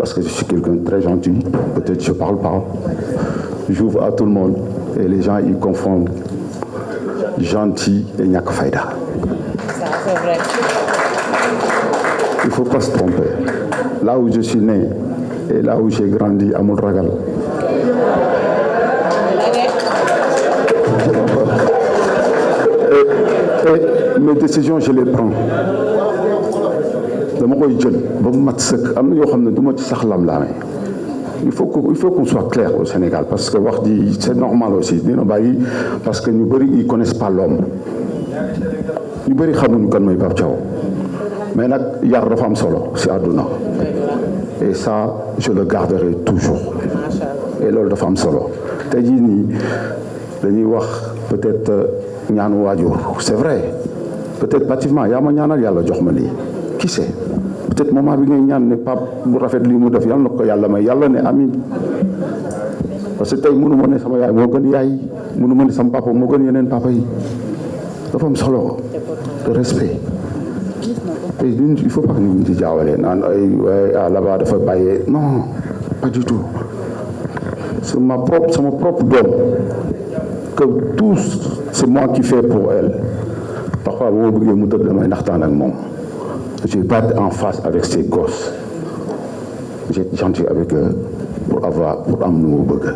parce que je suis quelqu'un de très gentil, peut-être je parle pas, j'ouvre à tout le monde et les gens ils confondent gentil et ñàkk fayda. Ça, c'est vrai. Il faut pas se tromper. Là où je suis né et là où j'ai grandi amul ragal. Et mes décisions je les prends. dama koy jël ba mu mat sëkk am na yoo xam ne du ma ci sax lam-laame. Il faut qu'on soit clair au Sénégal parce que wax ji c'est normal aussi dina bàyyi parce que ñu bëri ils connaissent pas l'homme ñu bëri xamuñu kan mooy Pape Thiaw mais nag yar dafa am solo ci àdduna et ça je le garderai toujours et loolu dafa am solo tey jii nii dañuy wax peut-être ñaanu waajur c'est vrai peut-être bâtiment yaa ma ñaanal yàlla jox ma lii qui sait peut-être moment bi ngay ñaan ne Pape bu rafet lii mu def yàlla na ko yàlla may yàlla ne amin parce que tey mënu ma ne sama yaay moo gën yaay mënu ma ne sama papa moo gën yeneen papa yi dafa am solo de respect te il faut pas que nit ñi di jaawale naan ay là-bas dafa bàyyee non pas du tout c'est sama propre doom que tout c'est moi qui fais pour elle parfois boo bëggee mu tëdd damay naxtaan ak moom. Je vais pas être en face avec ces gosses. J'ai été gentil avec eux pour am nu mu bëgg.